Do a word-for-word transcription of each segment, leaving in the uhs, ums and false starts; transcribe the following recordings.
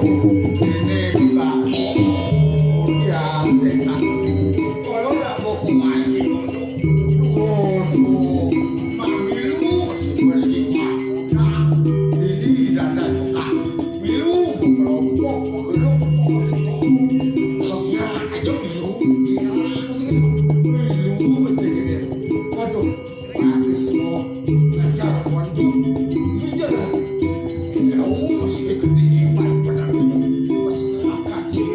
Ini bukan. Udah, kita. Kalau nggak mau kuat, waduh, mamilu masih berjiwa. Nah, ini dada suka. Milu, kelompok, penggeruk, penggeruk. Enggak aja milu, hilang sih. Milu masih gede. Aduh, bagus loh. Ngajar, waduh. Bujur. Milu masih gede, benar. Masih akal sih.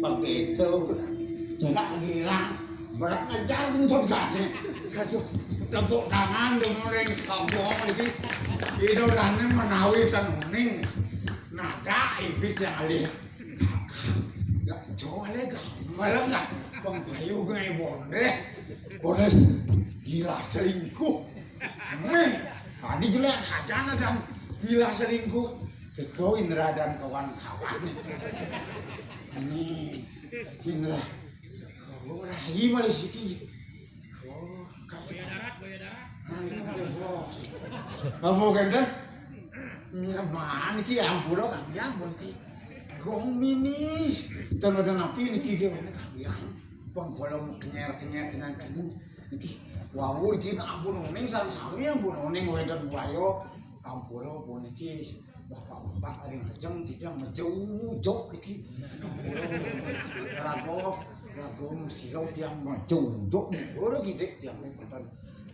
Begitu. Cekak girang. Berat ngejar untuk gane. Aduh, tepuk tangan dong ning sapa iki. Idolane menawi ten uning. Nada ibit yang alih. Ya, coba le, gampang enggak? Wong Jayu gawe bondes. Bondes gila selingkuh. Meh, tadi jelas saja kan gila selingkuh. Kekoin radan kawan-kawan. Ini Indra. Ora iki malah siki. Oh, kasih. Boyo darat, boyo darat. Nah, ini malah bos. Apa kenten? Nyaman iki ampura kan ya ampun iki. Gong minis. Ten ada napi niki ge wene kalian. Pengkolom kenyer-kenyer dengan kayu. Niki wau iki tak ampun uning sareng sami ampun uning wenten wayo. Ampura puniki. Bapak-bapak ring ajeng tijang mejo ujok iki. Rago, rago mesira tiang mejo ujok. Ora gidik tiang ning wonten.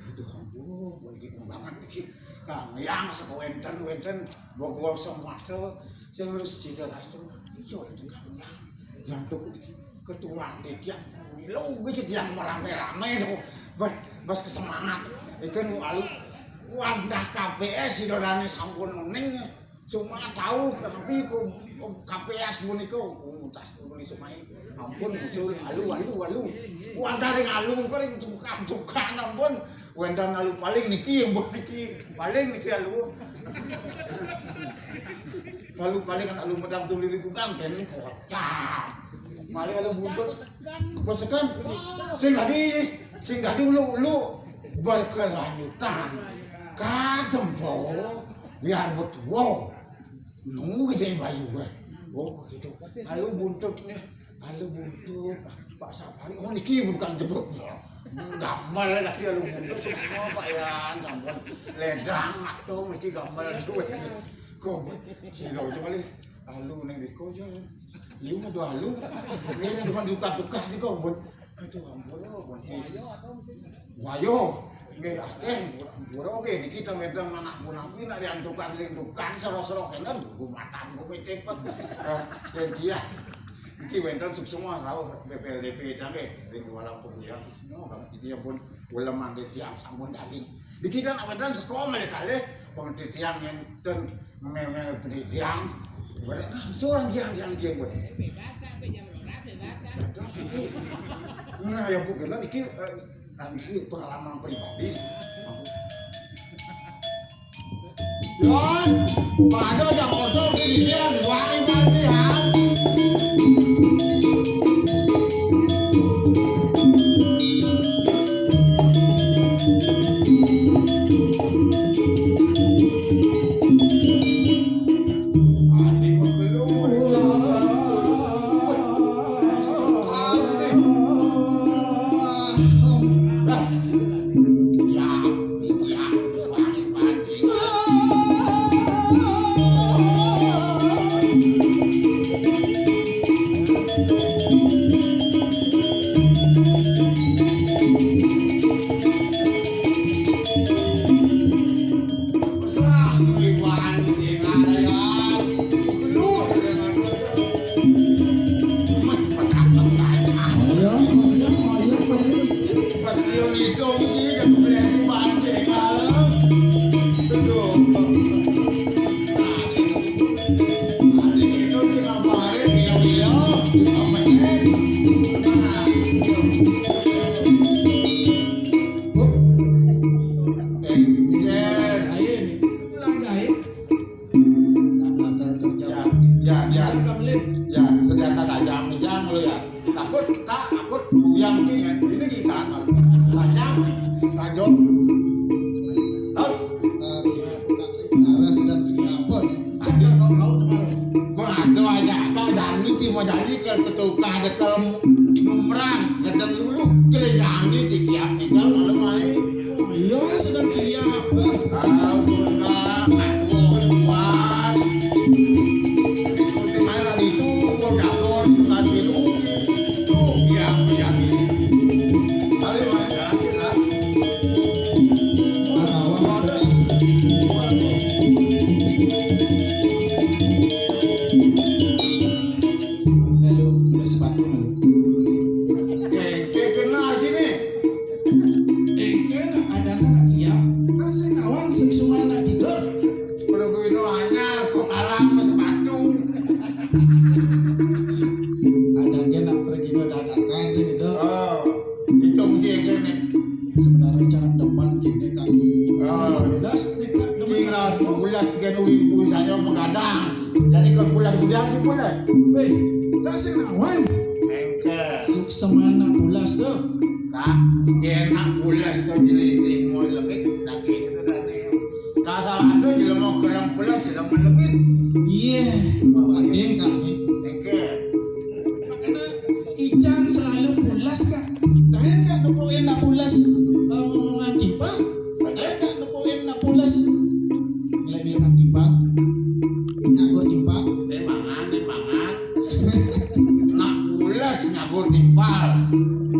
Aduh ampun, puniki kumbangan iki. Kang Yang saka wenten, wenten Bogor semasa sing harus sida rasul. Iya, itu Kang Yang. Yang tuh ketuaan tiang milu gitu tiang rame-rame tuh. Bas, bas kesemangat. Itu nu alu. Wadah K P S sida dane sampun uning. Cuma tahu tapi ku K P S punika ku tas muni sumai. Ampun usul alu alu alu. Wadah ring alu engko ring tukang-tukang ampun. Wenten alu paling niki ampun niki. Paling niki alu. Alu paling anak lu medang tuli lingkungan kan kocak. Malah alu buntut. Kosekan. Sing tadi sing tadi lu lu berkelanjutan. Kadempo biar betuwo. Nu gede bayu gue. Oh gitu. Alu buntut nih. Alu buntut. Pak Safari. Oh niki bukan jebuk. Gambar lagi alu buntut semua Pak ya. Sampun ledang atau mesti gambar duit. Kok sira aja kali alu ning riko ya. Liu ado alu. Ini depan duka-duka iki kok, Bun. Aduh ampun, Bun. Wayo, nggih akeh. Ora oke niki teng-teng anak punapi nak diantukan ling tukang sero-sero kene gumatan ku pecep. Eh, yen dia iki wenten suksma rawuh B P L D P ta nggih ring walang pemuda. No, iki ya pun ulem mangke tiang sampun daging. Niki kan wenten saka malih kalih wong titiang enten memel pendidikan. Ora langsung tiang-tiang nggih pun. Terus iki nah ya Bu Gena niki eh, nanti pengalaman pribadi. Yon, pada jam kosong pendidikan wangi mati ha. Ya, takut, tak takut, buyang cing ya. Ini kisah. Kacang, kajong. Hah? Ah, ini aku tak sih. Nara sedang beli apa nih? Ada kau, kau teman. Kau ada aja. Kau janji sih mau janji ke ketuka ada kau numrang, gedeng dulu. Kele janji sih tiap tinggal malam main. Oh, iya, sedang beli apa? Tahu kau enggak? Aduh, kuat. Itu main lagi itu, kau dapur, bukan di rumah. Tuh, ya, ya. Kali main jalan kita. Lalu, udah sepatu, lalu. Kengke kena sini. Kengke nak ada anak iya. Kan saya nawang sing sungai nak tidur. Perlu kuino anyar, kok kalah sama sepatu. Ada dia nak pergi no dadakan sih gitu. Oh, itu mesti yang kene. Sebenarnya cara demen kene, Kak. Oh. Ulas, nih, Kak, demen. Cing ras, ulas kan uli ibu saya menggadang. Jadi kan ulas gudang sih ulas. Weh, Kak sing nawang. Engke. Suksemana ulas tuh. Kak, enak ulas tuh jadi limo legit, daging itu kan nih. Kasal ada jelema kerang ulas, jelema legit. Iya, bapak dia, Kak, nih. Engke. Makanya Ican selalu pulas, Kak. Kalian, Kak, nemuin nak pulas, eh, ngomongan timpal? Kalian, Kak, nemuin nak pulas? Gila-gila kan timpal. Nyago timpal. Ini mangan, ini mangan. Nak pulas nyago timpal.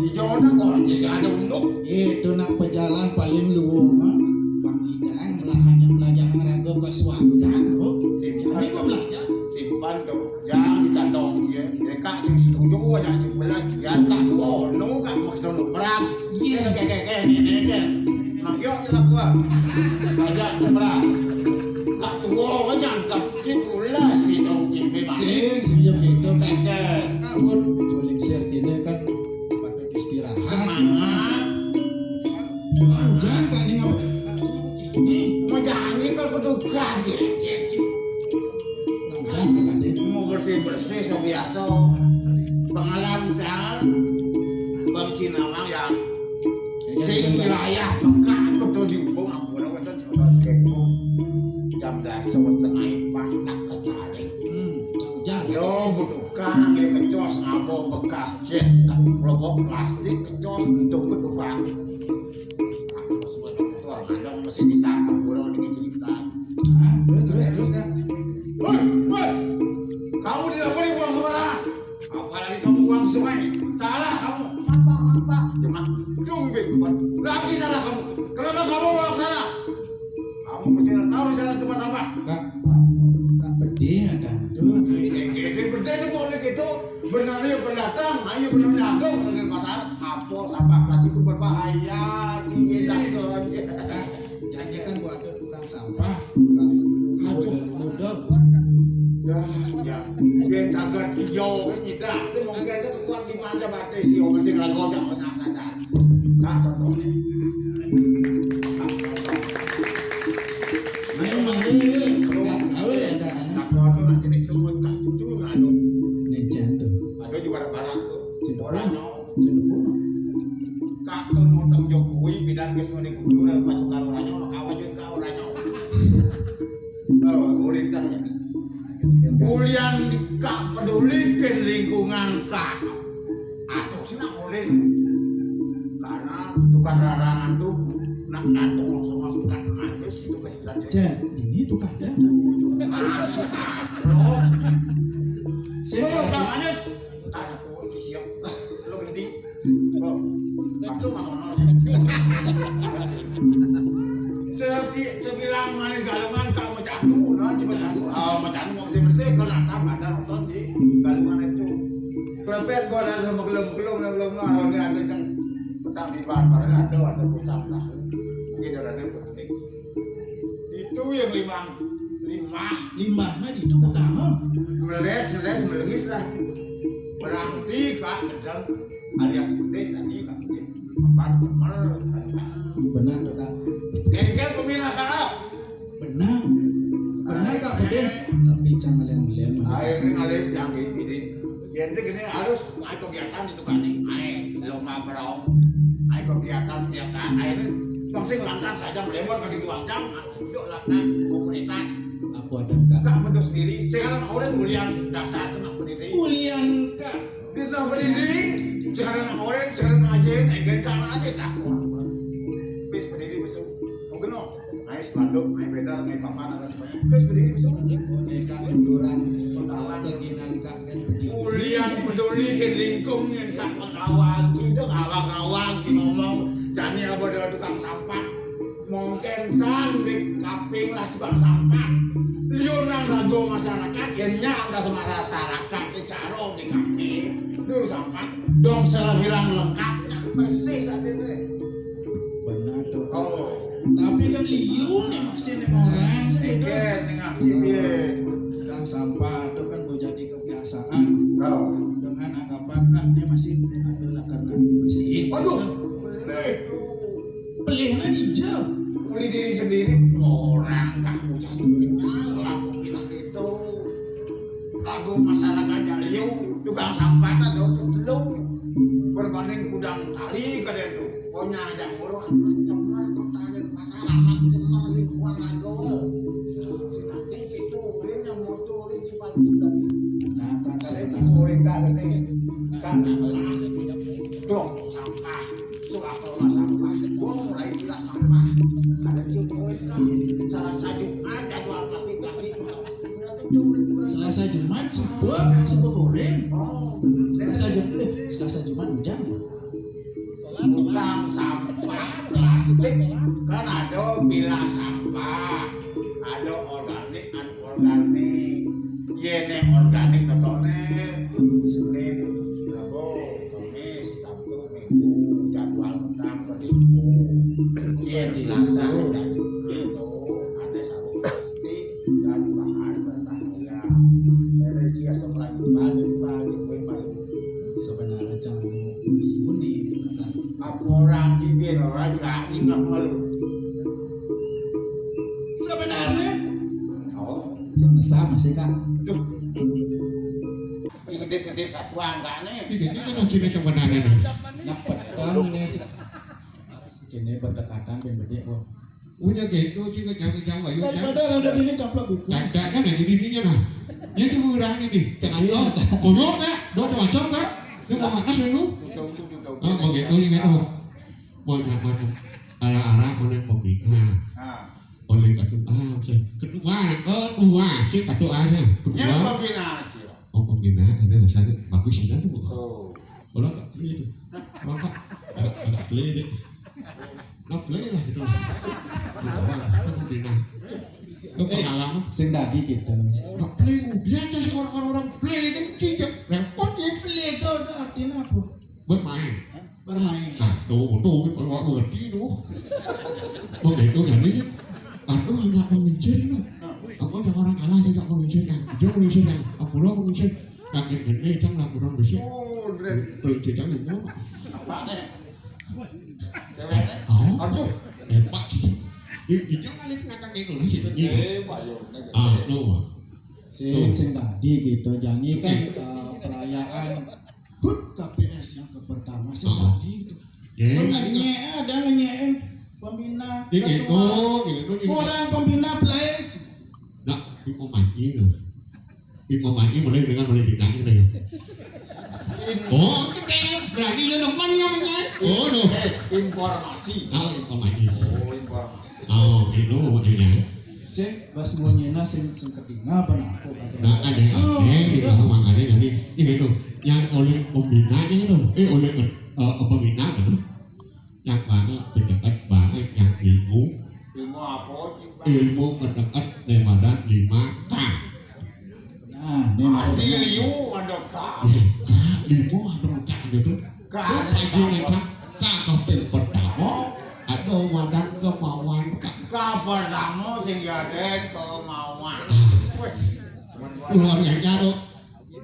Ijo na kok jadi ada unduk. Itu nak pejalan paling luwung, ha? Bang Idang, melahan yang belajar raga kasuakan, loh. Simpan. Jadi gua belajar. Simpan tuh. Jangan dikantong dia. Mereka sing setuju aja sing pulas. Biar kak tua, no, kak mas dono perang. Iya. Kayak, kayak, kayak, ini, ini, ini. Mang yo, celak gua. Ajak ke perang. Kak tua aja, kak. Di pulas, si dong, si memang. Sing, sing, ya, gitu, kan. Oke. Kabur, boleh share gini, kan. Pada istirahat. Semangat. Hujan kan ini apa? Ini mau janji kok kudu gaji. Hujan kan ini. Mau bersih-bersih so biasa. Pengalaman, Bang Cina mah ya. Sing wilayah Mekah kudu diubung ampun, wonten sekitar jam dasa setengah pas tak ketarik. Hmm, hujan. Yo, butuh kang, ya, kecos ngabo bekas jet, tak rokok plastik, kecos untuk tukang. Aku sebenarnya orang ada masih bisa, aku udah dikit cerita. Hah? Terus, terus, terus, Kak? Woi, woi! Kamu tidak boleh buang sembarangan. Apalagi kamu buang ke sungai. Salah kamu. Maaf, Pak, maaf, Pak. Cuma dong, Bek. Lagi salah kamu. Kenapa kamu buang sana? Kamu mesti tahu di sana tempat apa. Kak, Kak, pedih ada tuh. Ini, ini, ini, pedih tuh, mau gitu. Benarnya pendatang, ayo benar jago dengan pasar. Apa sampah plastik itu berbahaya, tinggi. Iya. Takut. Nah, jadi kan buat ada tukang sampah, tukang muda-muda. Ya, ya. Dia kagak dia kan tidak. Itu mungkin itu kekuatan di mana batis dia, mesti ngelakukan jangan sadar. Nah, contohnya. Ayo, mari, yuk. Nggak tahu ya, ada anak. Nah, kalau tuh nanti itu buat tak cucu, aduh. Legend tuh. Aduh, juga ada barang tuh. Orang no. Sing puno. Kak, to nonton Jokowi, pindah ke Sony Guru, dan pasukan orangnya, orang kawan juga orangnya. Oh, udah kan. Ulian di Kak peduli ke lingkungan Kak. Atau sih nak ulin. Karena tukang larangan tuh, nak datang langsung masuk Kak, nanti situ ke sebelah. Jen, ini tukang dangdut. Masuk Kak. Loh. Saya tuh, Kak Anies. Tanya tuh, di siang. Lo gede. Oh, langsung sama nol. Sebi-, sebilang manis Galungan, kalau mecandu, nah, cuma candu. Oh, mecandu mau bersih, kalau datang ada nonton di Galungan itu. Kelepek gua ada sama gelem-gelem, gelem-gelem, nah, ada, ada yang petang di bar, padahal ada, ada petang lah. Mungkin ada yang penting. Itu yang limang, limah. Limah, nah, itu petang, oh. Meles, meles, melengis lah. Berarti, Kak, gedang alias gede tadi, Kak, gede. Empat, bener. Benar tuh, Kak. Kengkeng peminat, Kak. Benar. Benar, Kak, gede. Tapi jangan ngelian-ngelian, mana. Air ini ngalir canggih gini. Jadi gini, harus ada kegiatan itu kan nih. Ayo lomba berau, ayo kegiatan setiap tahun, ayo ini langsung langkah saja, melempar ke di dua jam, yuk langkah komunitas. Aku ada, Kak. Kak, betul sendiri. Sekarang orang ulian dasar kena pendidik. Ulian, Kak. Di kena pendidik. Sekarang orang, sekarang aja, enggak cara aja dah. Bis pendidik besok. Mungkin no. Ayo spanduk, ayo banner, ayo papan, ada semuanya. Bis pendidik besok. Oh, ini, Kak, munduran. Munduran. Keginan, Kak, kan begitu. Ulian peduli ke lingkungan, Kak, kawan kita, kawan-kawan kita ngomong. Jadi apa dia tukang sampah? Mungkin san di kaping lah tukang sampah. Liunan lagu masyarakat, ya nyanda sama masyarakat, ya caro di kaping. Dulu sampah, dong selang hilang lengkapnya, bersih tadi teh. Benar tuh. Oh. Tapi kan liu nih masih nih orang sih gitu. Iya, nengah sih dia. Dan sampah itu kan mau jadi kebiasaan. Oh. Dengan anggapan, "Ah, dia masih adalah karena bersih." Waduh, boleh tuh. Pelihara dijam. Oleh diri sendiri, orang tak usah kenal lah, kopi lah gitu. Lagu masyarakat yang liu, tukang sampah tak ada untuk telu. Berbanding gudang tali ke dia tuh. Pokoknya aja ngurus, cemar, kota aja pasar, aman, cemar, lingkungan, lagu. Nanti itu, ini yang muncul, ini cuma sudah. Nah, kan saya tahu. Kan, kan, kelompok sampah. Suka kelola sampah. Gua mulai kira sampah. Ada di situ, kan. Salah satu ada jual plastik-plastik. Selasa Jumat, coba, Kak, coba goreng. Oh, Selasa Jumat, eh, Selasa Jumat hujan. Tukang sampah plastik, kan ada pilah sampah, ada organik, anorganik. Yene organik, contohnya Senin, Rabu, Kamis, Sabtu, Minggu, jadwal petang, Minggu. Iya, Selasa, jadwal itu, ada sarung plastik dan bahan bertangga. Jadi, dia sok lanjut balik, balik, balik, balik. Sebenarnya jangan uni-uni, kata. Apa orang cibin, orang jahat, ini nggak malu. Sebenarnya, oh, jangan sama sih, Kak. Aduh. Gede-gede satuan, Kak, nih. Ini kan cina sebenarnya, nih. Nak petang ini sih. Ini berdekatan dan gede, kok. Punya gitu, cina jauh-jauh, ayo, Kak. Daripada ada ini caplok buku. Caca kan ada dirinya, nah. Dia tuh murah ini, nih. Tengah. Iya. Koyok, Kak. Dua macam, Kak. Dia mau makan, lu. Tutup, tutup, tutup. Ah, mau gitu, ini, tuh. Mau nyaman, arah-arah, mau naik mobil. Nah. Ah. Oleh ketua, ah, saya. Ketua, ketua, saya ketua, saya. Ketua. Yang pembina, sih. Oh, pembina, ada masalah. Bagus, itu tuh. Oh. Orang nggak beli itu. Orang nggak, nggak, nggak beli itu. Nggak beli lah itu. Itu orang, itu pembina. Itu pengalaman. Sing tadi gitu. Nggak beli, dia aja sih orang-orang beli, kan tidak repot ya. Beli itu artinya apa? Bermain. Bermain. Nah, tuh, tuh, kalau aku ngerti tuh. Begitu jadinya. Aduh, nggak mengincir tuh. Aku ada orang kalah, dia nggak mengincir kan. Dia mengincir kan. Aku lo mengincir. Kaget gede, kan laporan besok. Oh, berarti. Terus kita nggak mau. Apa nih? Ceweknya? Oh. Aduh. Eh, Pak, sih. Dia, dia ngalih ngakak itu lah sih. Eh, Pak, yo, ini. Ah, no. Sing, sing tadi gitu. Jadi kan, eh, perayaan hut K P S yang ke pertama sih tadi itu. Ya. Ngenyek, ada ngenyek pembina, ketua. Orang pembina, please. Nah, Iko Maji tuh. Iko Maji mulai dengan mulai tidak gitu ya. Oh, kita berani ya, teman, ya, teman. Oh, no. Eh, informasi. Oh, Iko Maji. Oh, informasi. Oh, itu maksudnya. Sing, pas munyina sing, sing kedinga apa nah, aku kata. Nah, ada, oh, eh, gitu. Itu makanya jadi, ini tuh, yang oleh pembinanya itu, eh, oleh, eh, pembina itu, yang mana pendekat banget yang ilmu. Ilmu apa sih, Pak? Ilmu pendekat daripada lima K. Nah, ini ada liu, ada K. Ya, K, lima ada K gitu. K, K, K, K, K, K pertama, ada wadah kemauan, Kak. K pertama sing ya, Den, kemauan. Ah. Weh. Keluarganya tuh,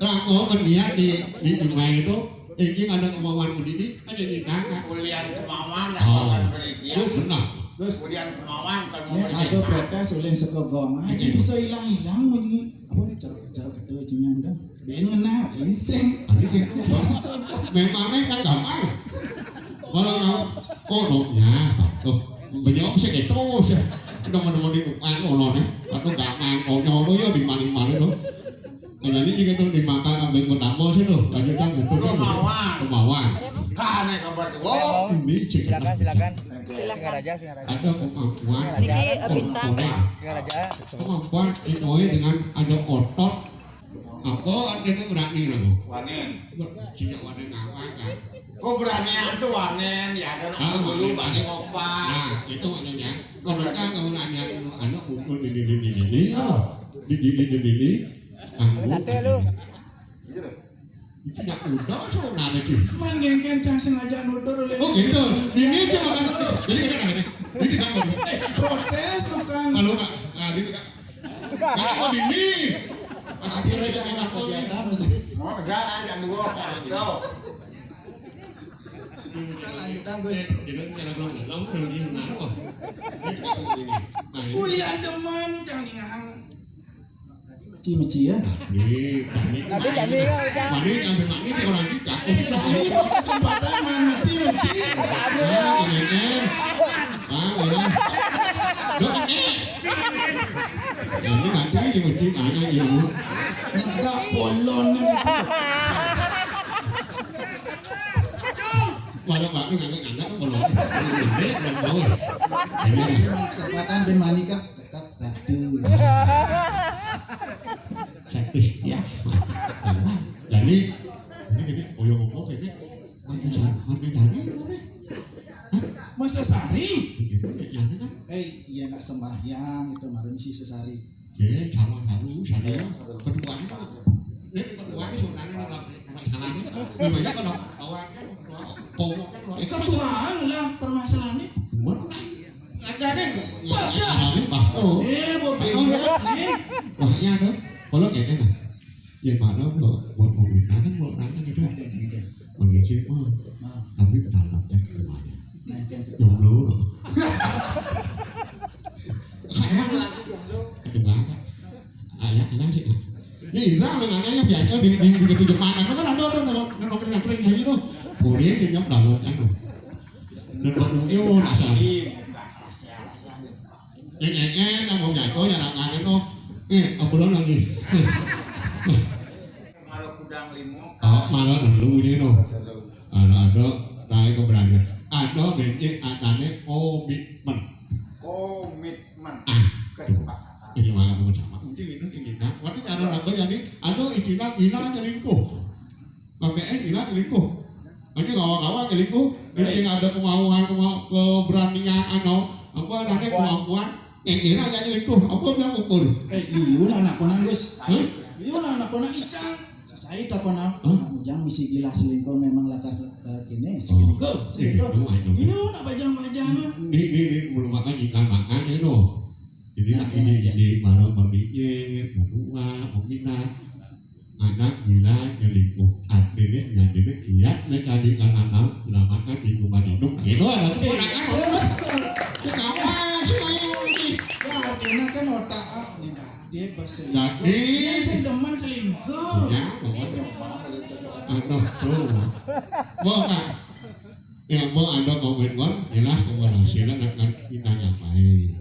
orang mau melihat di, di rumah itu, ini ada kemauan begini, kan jadi tangga. Kuliah kemauan, oh, kemauan berikir. Terus, benar. Terus, kuliah kemauan, kalau mau ini berikir. Ada protes oleh sekogong. Ah, ini bisa hilang-hilang, ini. Apa, cara, cara betul, cuman kan. Ben ngenah, ben sing. Tapi gitu. Memangnya kan gampang. Kalau kau, oh, no, ya, tuh. Benyok sih gitu sih. Udah menemuin anu no nih. Atau gampang, oh, nyono ya di mana-mana tuh. Nah, ini juga tuh dimakan kambing pertama sih tuh. Lanjutkan gitu. Kemauan. Kemauan. Kan ya kabar tuh. Ini cek. Silakan, silakan. Singaraja, Singaraja. Ada kemampuan. Niki Rita. Kemampuan. Kemampuan itu dengan ada otot. Apa artinya berani, Rabu? Wanen. Sejak wanen apa kan? Kok beranian tuh wanen? Ya ada. Ah, dulu wanen. Bani ngopak. Nah, itu maksudnya. Kalau kita keberanian itu ada ukur di diri ini. Oh. Di diri ini. Anggur. Santai lu. Gitu. Itu nak udah so nana cuy. Man ngengken cah sengaja nutur oleh. Oh gitu. Ini aja makan. Jadi kita nanya. Ini kita mau. Eh, protes tukang. Kalau nggak, nah, ini kan. Kalau mau ini. Akhirnya jangan aku biarkan. Mau negara aja dulu. Tuh. Kita lanjutkan gue. Kita cara belum belum belum ini mana kok. Ini kita ini. Nah, ini. Ulian demen cang ningang. Meci-meci ya. Nih, tadi kan. Tadi tadi kan. Mana yang sampai mana orang kita? Jadi kesempatan man meci-meci. Aduh. Ah, ini. Ah, ini. Dok, eh. Ini nanti yang mesti tanya ilmu. Negak polon itu. Walau waktu nganggak-nganggak kan polon. Ini belum tahu. Ini kesempatan ben manika. Tetap ratu. Servis ya. Jadi ini ini oyong ngomong ini. Mana dari mana? Masa sari? Itu nyata kan? Eh, iya nak sembahyang itu kemarin si sesari. Eh, sama baru saya ketuaan itu. Ini ketuaan sebenarnya nama nama salah ini. Memangnya kalau kawannya ketua, pokoknya kalau itu ketuaan lah permasalahannya. Mana? Ada deh. Pada. Bah. Oh. Eh, mau beda nih. Wahnya ada. Kalau kayaknya nah. Ya mana kalau buat mau minta kan mau nanya gitu. Ada gitu. Mengisi mah. Nah. Tapi dalamnya kemana? Nah, itu yang kedua. Jomblo loh. Kayak apa? Kedua. Ada ada sih. Ini Indra dengan anaknya biasa di di di Jepang kan ada ada ada ada yang sering kayak gitu. Boleh dia nyam dalamnya tuh. Dan waktunya mau rasa. Yang yang yang mau jatuh ya anak-anak tuh. Eh, apa lagi? Kalau kudang limo. Oh, malah dulu ini tuh. Ada ada naik keberanian. Ada becek atane komitmen. Komitmen. Ah. Kesepakatan. Ini malah teman sama. Mungkin itu ini nah. Waktu ada apa ya nih? Ada istilah gila selingkuh. Pakai eh gila selingkuh. Aja kawan-kawan selingkuh. Ini yang ada kemauan, kemau keberanian, ano apa adanya kemampuan. Yang gila aja selingkuh. Apa bilang ukur? Eh, liun anak konang, Gus. Hah? Liun anak konang icang. Saya tak konang. Hah? Anak ujang misi gila selingkuh memang latar eh, kene selingkuh, selingkuh. Iya, nak bajang-bajang. Ini ini ini belum makan ikan makan ya no. Jadi nah, ini ini malam berpikir, berdua, membina. Anak gila selingkuh. Artinya yang ini iya nek tadi kan anak selamatkan di rumah hidup. Gitu ada keponakan. Kenapa sih kayak ini? Ya, artinya kan otak ah, negatif pas selingkuh. Jadi yang sing demen selingkuh. Ya, teman. Aduh tuh. Mau kan? Ya mau ada komitmen jelas keberhasilan akan kita capai.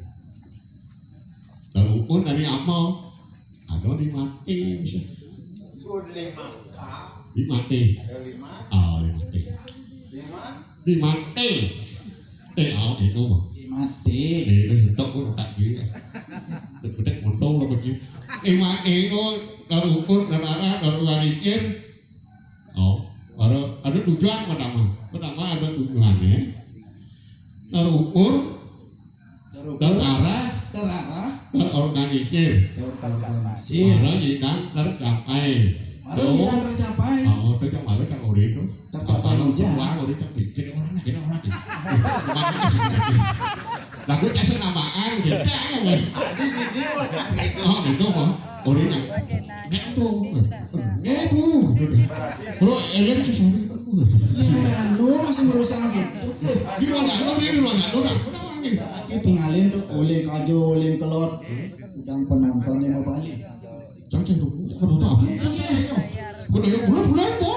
Terukur dari amal. Ada di mati bisa. Sudah lima kah? Di mati. Ada lima. Oh, di mati. Lima. Di mati. Eh, oh, itu mah. Di mati. Eh, itu sudah pun tak dia. Betek montong lah pergi. Di mati itu terukur darah dari warikir. Oh, ada ada tujuan pertama. Pertama ada tujuannya. Terukur, terukur, terarah, terarah, terorganisir. Terorganisir. Ada yang tercapai. Ada yang tercapai. Oh, itu yang malu kan ori itu. Tercapai aja. Wah, ori kan gede orang, gede orang. Lagu kasih namaan gitu. Di di di orang gitu. Oh, gitu kok. Ori kan. Gitu. Gitu. Bro, eling sih. Ya, lu masih merusak gitu. Di mana? Lu di mana? Lu dah. Ini pengalin tuh oleh kajo, oleh kelot. Yang penontonnya mau balik. Jangan tuh. Kamu tahu? Iya. Udah ya bunuh, bunuh, po.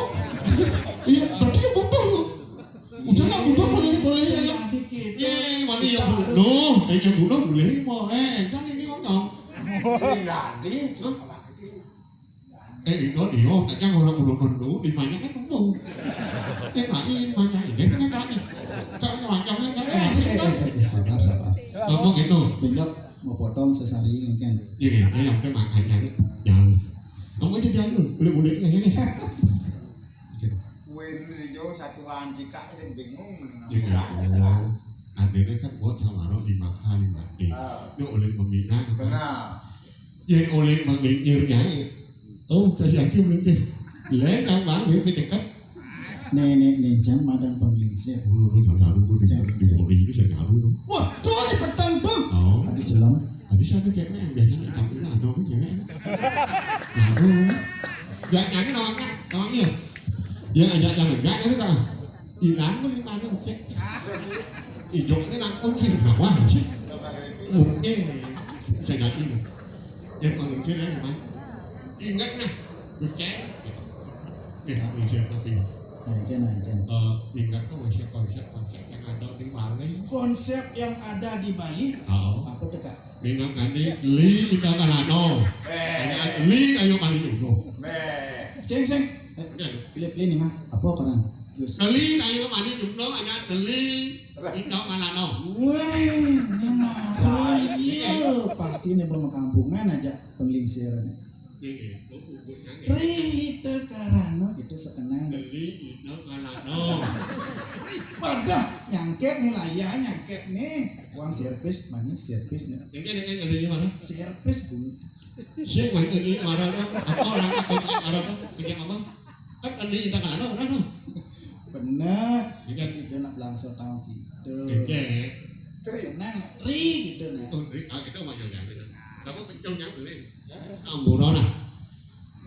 Iya, berarti ya bunuh lu. Udah lah, bunuh, boleh, boleh. Sing dadi gitu. Iya, mana yang bunuh? Eh, yang bunuh boleh, po. Eh, kan ini ngomong. Sing dadi, cuma iki. Eh, itu dia, tak yang orang bunuh dulu, di mana kan bunuh. Eh, nah, ini mana ini, kan ada nih. Kan macam kan, kan. Eh, eh, eh, eh, eh, sabar, sabar. Ngomong gitu. Benyok mau potong sesari mungkin. Iya, iya, yang udah makanya nih. Jangan. Kamu aja jangan dulu, boleh-boleh aja nih. Kuwi yo satuan cikak sing bingung meneng. Iya, iya. Adene kan buat hawaro di mata di mati. Ah. Yo oleh pembina. Benar. Ya oleh menginjir nyae. Oh, kasih aku mungkin. Lain nang bang, dia dekat. Nenek nejang madang panglingsir. Dulu, dulu, jangan dulu, dulu, dulu, dulu, saya dulu. Waduh, cepetan, Bang. Oh. Tadi selam. Tadi satu cewek yang biasanya kampungnya ada apa cewek? Aduh. Gak nyanyi lawannya, lawannya. Yang ajak jalan, gak nyanyi kan? Hilang pun di mana, cek. Ijo ini nang pun kayak sawah sih. Oke. Saya ganti deh. Yang mengejar ya, memang. Ingat nah, becek. Ya, mengejar tapi. Nah, itu nah, itu. Eh, ingat tuh konsep, konsep, konsep yang ada di Bali. Konsep yang ada di Bali. Oh. Apa tuh, Kak? Minangkane li ida kalano. Beh. Hanya li ayo paling uno. Beh. Sing, sing. Eh, pilih, pilih nih, Kak. Apa koran? Terus. Li ayo paling uno, hanya li ida kalano. Weh, ini marah. Iya, pasti nih, bawa kampungan aja penglingsir. Iya, iya. Rita Karano gitu sekenang. Beli ino kalano. Wadah, nyangkep nih laya, nyangkep nih. Uang servis, mana servis nih? Yang kayak yang ada di mana? Servis, Bu. Siapa itu di mana? Apa orang apa orang kerja apa? Kan ada di tangan ada orang tuh. Bener. Iya. Kita nak belangsa tahu gitu. Oke. Tenang, ri gitu nah. Oh, ri, ah, kita mah jangan gitu. Kamu kenceng yang beli. Ampura nah.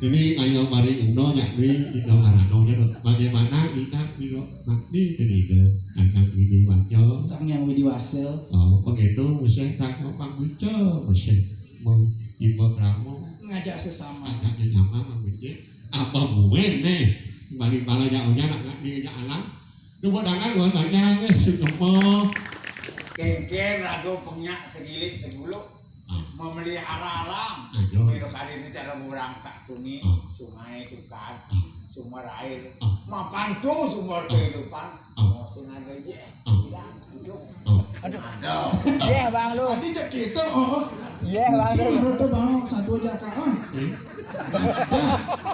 Ini ayo mari uno yakni ino arano ya. Bagaimana kita biro makni tenido akan ini wajo. Sang yang widi wasil. Oh, begitu musik tak mau pangwica musik mau iba kramo. Ngajak sesama. Agak nyama pangwica. Apa muen nih? Balik bala jauhnya nak nak dia alam. Coba dangan gua tanya nih, si Kemo. Kengken rago penyak segilik seguluk. Ah. Memelihara alam. Ayo. Itu kali ini cara orang tak tuni, ah, sungai tukar, ah, sumber air, ah, mapan tu sumber, ah, kehidupan. Ah. Mau sing ada je. Ah. Bilang, hidup. Ah. Aduh. Ada. Iya, Bang, lu. Tadi cek kita, oh. Iya, Bang, lu. Baru tuh, Bang, satu aja, Kak, ah. Hmm? Dah.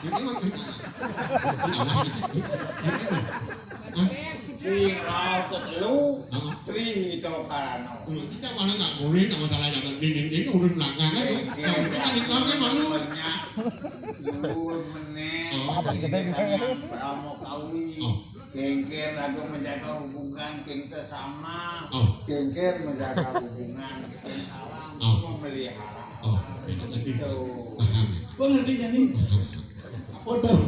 Ini mah kita. Ini apa? Ini apa? Hah? Sing raos tetelu, ah, Tri Hito Karano. Hmm, kita malah nggak boleh, nggak masalah zaman ini, ini udah belakangan, ya. Oke, kita di keluarga malu. Banyak. Luhur meneh, oh, ini sayang, Brahma Kawi. Oh. Kengken rago menjaga hubungan, keng sesama. Oh. Kengken menjaga hubungan, keng alam, oh, memelihara, oh, alam. Benar, ngerti. Gitu. Paham, ya? Gua ngerti, Jani. Paham. Udah.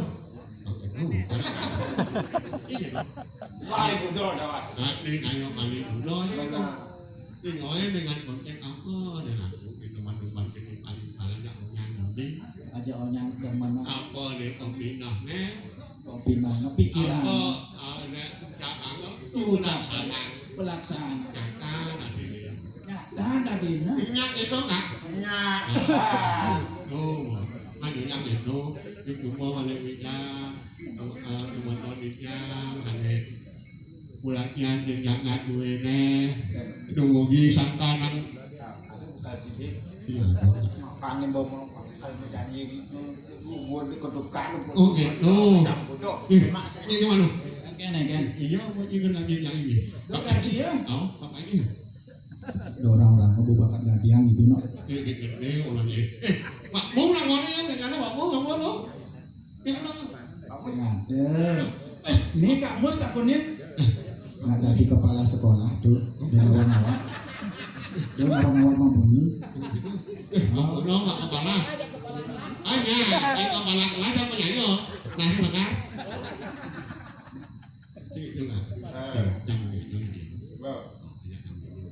Wah, sudah, dah, Mas. Nah, ini ayo balik dulu, ini. Benar. Ini ngoe dengan konten apa, dan aku minuman-minuman ini paling, paling nggak punya nanti. Aja onyang demen. Apa nih, pembinah, nih? Pembinah, nah, pikiran. Apa, ah, nek ucapan, apa? Diucap. Pelaksanaan. Pelaksanaan. Nyata tadi, ya. Nyata tadi, nah. Ingat itu, Kak? Ingat. Oh, hanya yang itu, itu mau balik meja, eh, teman-teman meja, misalnya, bulannya yang jangan duene, dumugi sangkanan. Ada bukan sih, iya, makanya bawa kalau menyanyi gitu, gugur di kedukaan. Oh, gitu. Ih, ini gimana? Kene, kene. Iya, mau juga lagi yang ini. Lo gaji ya? Oh, makanya. Ada orang-orang mau bakat gadiang gitu, no. Eh, eh, eh, eh, orang ini. Eh, Pak Bung lah, orang yang nggak ada Pak Bung, Pak Bung, no. Ya, no. Sing ada. Eh, ini Kak Mus takunin. Nggak ada di kepala sekolah, tuh. Dia ngawang-ngawang. Dia ngawang-ngawang mau bunyi. Eh, Pak Bung, Pak Kepala. Ah, ya, eh, kepala kelas apa nyanyi, oh? Nah, ini benar. Cik, itu nggak? Eh. Jam itu, jam itu. Bro. Iya, jam itu.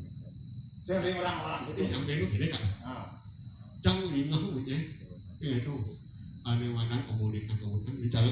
Jadi orang-orang gitu. Itu jam itu gini, Kak. Ah. Jam lima, ya. Ya, itu. Ane wanan komunik, komunik, bicara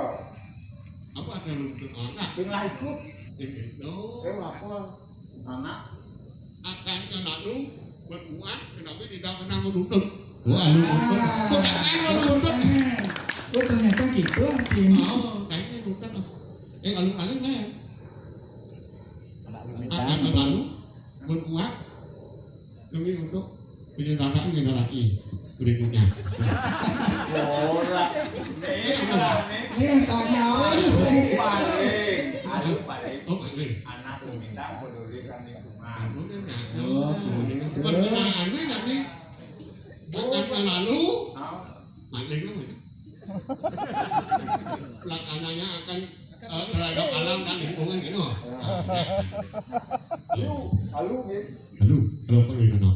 Apa ada lu anak? Sing lah ikut. Ini itu. Eh, apa? Anak. Akan kena lu berbuat, kenapa tidak pernah menuntut? Wah, lu nuntut. Ah, kok tak tahu lu nuntut? Oh, ternyata gitu artinya. Oh, kayaknya nuntut. Eh, kalau kali nih. Akan kena lu berbuat demi untuk penyelenggaraan generasi berikutnya. Ora. Nih, ora, nih. Nih, tanya apa sih? Paling, aduh, paling. Oh, paling. Anak lu minta peduli kan lingkungan. Aduh, kan nggak. Oh, gitu. Pergunaannya nanti akan lalu. Hah? Paling apa ya? Pelaksananya akan eh, terhadap alam dan lingkungan gitu. Alu, alu gitu. Aduh, kalau perlu ini no.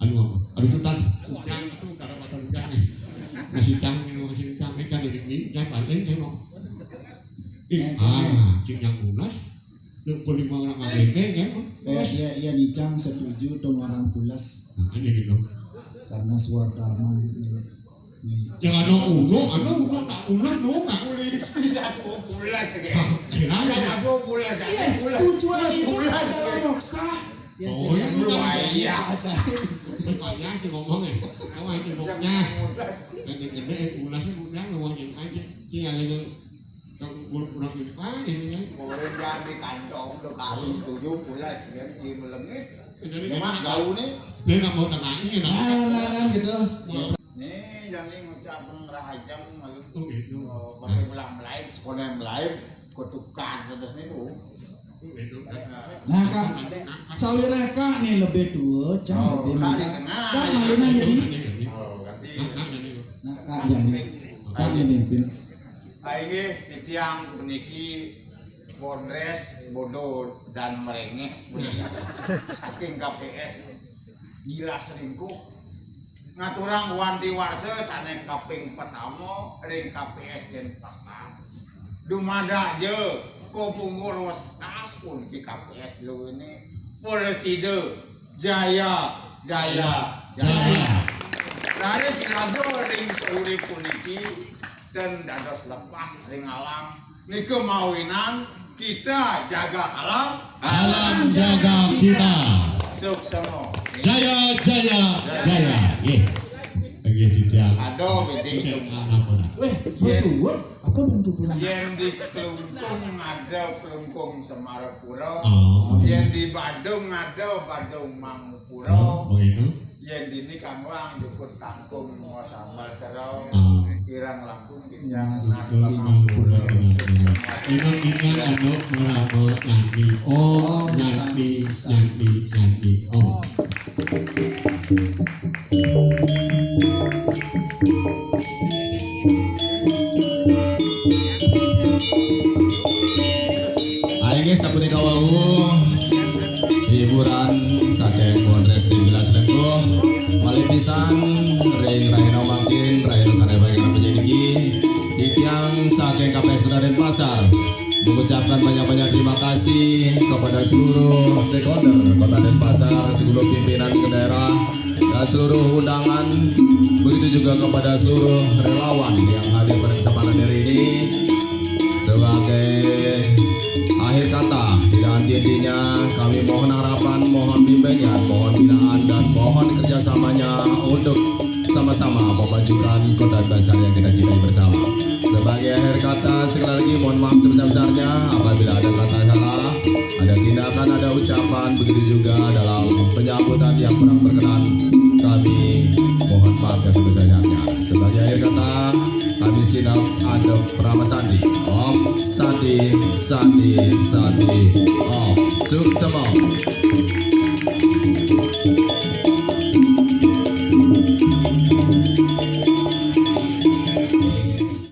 Anu apa? Aduh, hutan. Hujan itu karena pasal hujan nih. Masih cang nih, masih cang, eh, cang ini, hujan paling kan no. Ih, ah, cing yang pulas. Lu pun lima orang magrib kan? Eh, iya, iya, nih, Cang, setuju dong orang pulas. Nah, kan jadi dong. Karena suara aman nih. Jangan no uno, anu uno tak pulas no, tak boleh. Bisa tuh pulas ya. Hah, gimana ya? Bisa tuh pulas, iya, pulas. Tujuan itu pulas, adalah ya. Moksa. Ya, oh, jangan itu kan. Wah, iya. Supaya aja ngomong ya. Tahu aja ngomongnya. Pulas. Gede-gede, pulasnya udah ngomongin aja. Tinggal yang, yang kurang-kurang itu aja ya. Boleh jadi kantong, udah kasih setuju, pulas kan, si melengit. Jadi ya, mak, gaul nih. Dia nggak mau tengahin, nah. Nah, nah, nah, gitu. Mau. Nih, jadi ngucapin rahajeng, malu. Oh, gitu. Oh, pakai belah melayu, sekolah melayu, kutukar terus nih tuh. Oh, gitu. Nah, Kak, sawirnya Kak nih lebih tua, Cang, oh, lebih muda. Kak, malunan jadi. Oh, ganti. Nah, Kak, jadi. Kak, jadi mimpin. Ayo, titiang puniki Bondres, bodoh dan merengeh puniki. Saking K P S gila selingkuh. Ngaturang wanti warsa sané kaping pertama ring K P S Denpasar. Dumadak ja ka Bungur Westas puniki K P S druwene. Prasida jaya, jaya, jaya. Raris raga ring saurip puniki ten dados lepas ring alam. Nika mawinan kita jaga alam. Alam jaga kita. Suksma. Jaya, jaya, jaya. Nggih. Nggih, Didang. Aduh, bisi. Nggih, napa, nak? Weh, iya. Bos Uwut, apa bentuk kurang? Yen di Klungkung ada Klungkung Semarapura. Oh. Yen di Badung ada Badung Mangupura. Oh, begitu. Yen dini Kang Wang jukut tangkung mau sambal serau, ah. Kirang langkung kita. Mas, nasi. Inang, inang, anu, merama, nani, om, nani, nani, nani, om. Inggih sapunika wau hiburan saking Bondres Tim Gelas Lengko. Malih pisan ring rahina mangkin, rahina sané pagelaran niki, titiang saking K P S Kota Denpasar mengucapkan banyak-banyak terima kasih kepada seluruh stakeholder Kota Denpasar, seluruh pimpinan daerah, dan seluruh undangan, begitu juga kepada seluruh relawan yang hadir pada kesempatan hari ini. Sebagai akhir kata, tidak henti-hentinya, kami mohon harapan, mohon bimbingan, mohon binaan, dan mohon kerjasamanya untuk sama-sama memajukan Kota Denpasar yang kita cintai bersama. Sebagai akhir kata, sekali lagi mohon maaf sebesar-besarnya apabila ada kata salah, ada tindakan, ada ucapan, begitu juga dalam penyambutan yang kurang berkenan, kami mohon maaf yang sebesar-besarnya. Sebagai akhir kata, kami sineb adep Parama Santi. Om Santi, Santi, Santi. Om Suksma.